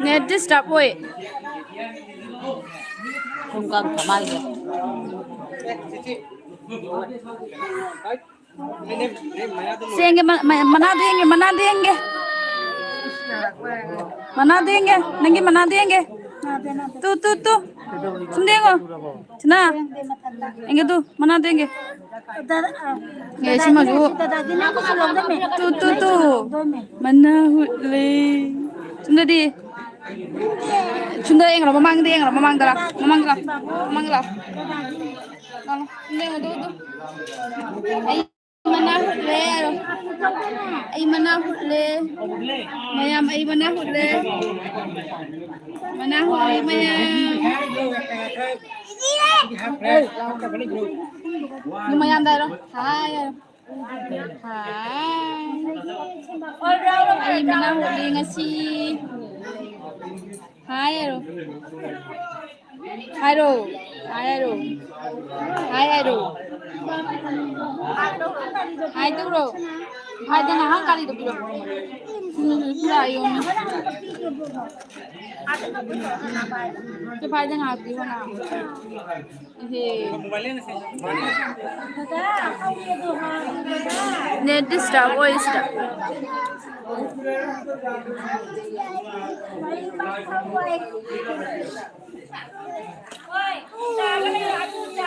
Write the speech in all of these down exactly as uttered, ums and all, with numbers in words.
Net disturb ꯑꯣꯏ꯫ ꯁꯨꯝ ꯀꯥꯡ ꯊꯝꯃꯥꯏꯁꯦ꯫ ꯁꯦ ꯌꯦꯡꯒꯦ, ꯃ-, ꯃ-, ꯃꯅꯥꯗꯣ ꯌꯦꯡꯒꯦ, ꯃꯅꯥꯗꯣ ꯌꯦꯡꯒꯦ꯫ ꯃꯅꯥꯗꯣ ꯌꯦꯡꯒꯦ, ꯅꯪꯒꯤ ꯃꯅꯥꯗꯣ ꯌꯦꯡꯒꯦ꯫ ꯇꯨ, ꯇꯨ, ꯇꯨ꯫ ꯁꯨꯝꯗ ꯌꯦꯡꯉꯣ꯫ ꯁꯤꯅ꯫ ꯌꯦꯡꯒꯦ ꯇꯨ, ꯃꯅꯥꯗꯣ ꯌꯦꯡꯒꯦ꯫ ꯑꯦ, ꯁꯤꯃꯁꯨ꯫ ꯇꯨ, ꯇꯨ, ꯇꯨ꯫ ꯃꯅꯥ ꯍꯨꯠꯂꯦ꯫ ꯁꯨꯝꯗꯗꯤ꯫ ꯁꯨꯝꯗ ꯌꯦꯡꯉꯔꯣ, ꯃꯃꯥꯡꯗ ꯌꯦꯡꯉꯔꯣ, ꯃꯃꯥꯡꯗ ꯂꯥꯎ꯫ ꯃꯃꯥꯡꯗ ꯂꯥꯎ꯫ ꯃꯃꯥꯡꯗ ꯂꯥꯎ꯫ ꯂꯥꯎ, ꯂꯥꯎ꯫ ꯁꯨꯝꯗ ꯌꯦꯡꯉꯣ, ꯇꯨ, ꯇꯨ꯫ ꯑꯩ ꯃꯅꯥ ꯍꯨꯠꯂꯦ꯫ ꯑꯩ ꯃꯅꯥ ꯍꯨꯠꯂꯦ꯫ ꯃꯌꯥꯝ ꯑꯩ ꯃꯅꯥ ꯍꯨꯠꯂꯦ꯫ ꯃꯅꯥ ꯍꯨꯠꯂꯦ ꯃꯌꯥꯝ꯫ ꯃꯌꯥꯝꯗ ꯍꯥꯏꯔꯣ꯫ ꯍꯥꯏ ꯍꯥꯏꯔꯣ꯫ ꯍꯥꯏ꯫ ꯑꯩ ꯃꯅꯥ ꯍꯨꯠꯂꯦ ꯉꯁꯤ꯫ ꯍꯥꯏ ꯍꯥꯏꯔꯣ꯫ ꯍꯥꯏꯔꯣ꯫ ꯍꯥꯏ ꯍꯥꯏꯔꯣ꯫ ꯍꯥꯏ ꯍꯥꯏꯔꯣ꯫ ꯍꯥꯏ ꯇꯧꯔꯣ꯫ ꯍꯥꯏꯗꯅ ꯍꯥ ꯀꯥꯂꯤꯗꯣ ꯄꯤꯔꯣ꯫ ꯎꯝ, ꯂꯥꯛꯑꯣ꯫ ꯁꯦ ꯄꯥꯏꯗꯅ ꯍꯥ ꯄꯤꯔꯣ ꯅ꯫ ꯏꯍꯦ꯫ Net disturb ꯑꯣꯏ ꯁꯤꯗ꯫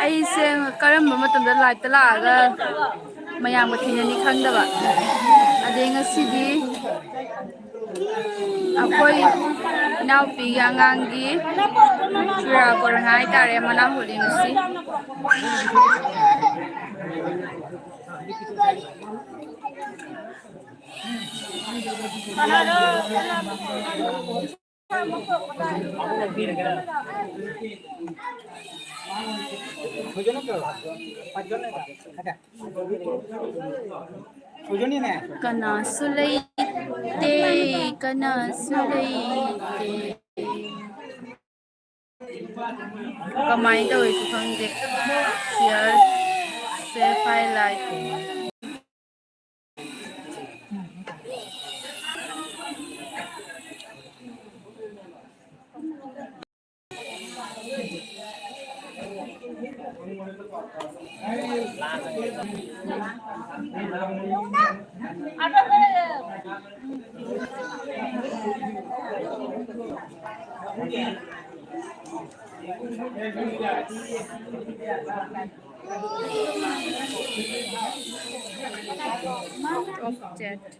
ꯑꯩꯁꯦ ꯀꯔꯝꯕ ꯃꯇꯝꯗ live ꯇ ꯂꯥꯛꯑꯒ ꯃꯌꯥꯝꯒ ꯊꯦꯡꯅꯅꯤ ꯈꯪꯗꯕ꯫ ꯑꯗꯩ ꯉꯁꯤꯗꯤ ꯑꯩꯈꯣꯏ ꯏꯅꯥꯎꯄꯤꯒꯤ ꯑꯉꯥꯡꯒꯤ ꯆꯨꯔꯥꯀꯣꯔꯣꯅꯥ ꯍꯥꯏꯇꯥꯔꯦ, ꯃꯅꯥ ꯍꯨꯠꯂꯤ ꯉꯁꯤ꯫ ꯀꯅꯥꯁꯨ ꯂꯩꯇꯦ, ꯀꯅꯥꯁꯨ ꯂꯩꯇꯦ꯫ ꯀꯃꯥꯏꯅ ꯇꯧꯔꯤꯁꯨ ꯈꯪꯗꯦ꯫ Share, share, highlight꯫ Object.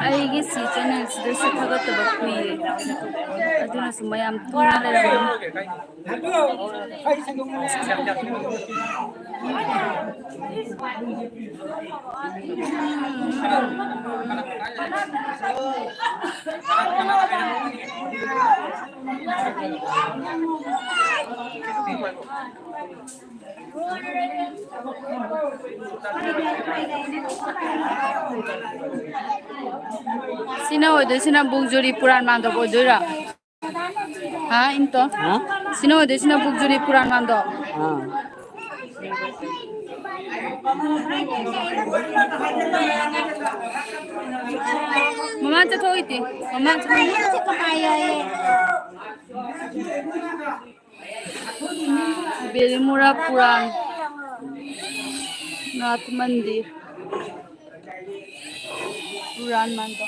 ꯑꯩꯒꯤ ꯁꯤ ꯆꯦꯅꯦꯜꯁꯤꯗꯁꯨ ꯊꯥꯒꯠꯇꯕ ꯀꯨꯏꯔꯦ, ꯑꯗꯨꯅꯁꯨ ꯃꯌꯥꯝ ꯇꯨꯅ ꯂꯩꯔꯝꯒꯅꯤ꯫ ꯁꯤꯅ ꯑꯣꯏꯗꯣꯏꯁꯤꯅ ꯕꯨꯛꯖꯨꯔꯤ ꯄꯨꯔꯥꯟ ꯃꯥꯟꯗꯕ ꯑꯣꯏꯗꯣꯏꯔꯥ? ꯍꯥ, ꯏꯟꯇꯣ? ꯍꯥ? ꯁꯤꯅ ꯑꯣꯏꯗꯣꯏꯁꯤꯅ ꯕꯨꯛꯖꯨꯔꯤ ꯄꯨꯔꯥꯟ ꯃꯥꯟꯗꯣ? ꯑꯥ꯫ ꯃꯃꯥ ꯆꯠꯊꯣꯛꯏꯇꯤ꯫ ꯃꯃꯥ ꯆꯠꯊꯣꯛꯏ꯫ ꯕꯦꯂꯤꯃꯨꯔꯥ ꯄꯨꯔꯥꯟ, ꯅꯥꯊ ꯃꯟꯗꯤꯔ, ꯄꯨꯔꯥꯟ ꯃꯥꯟꯗꯣ꯫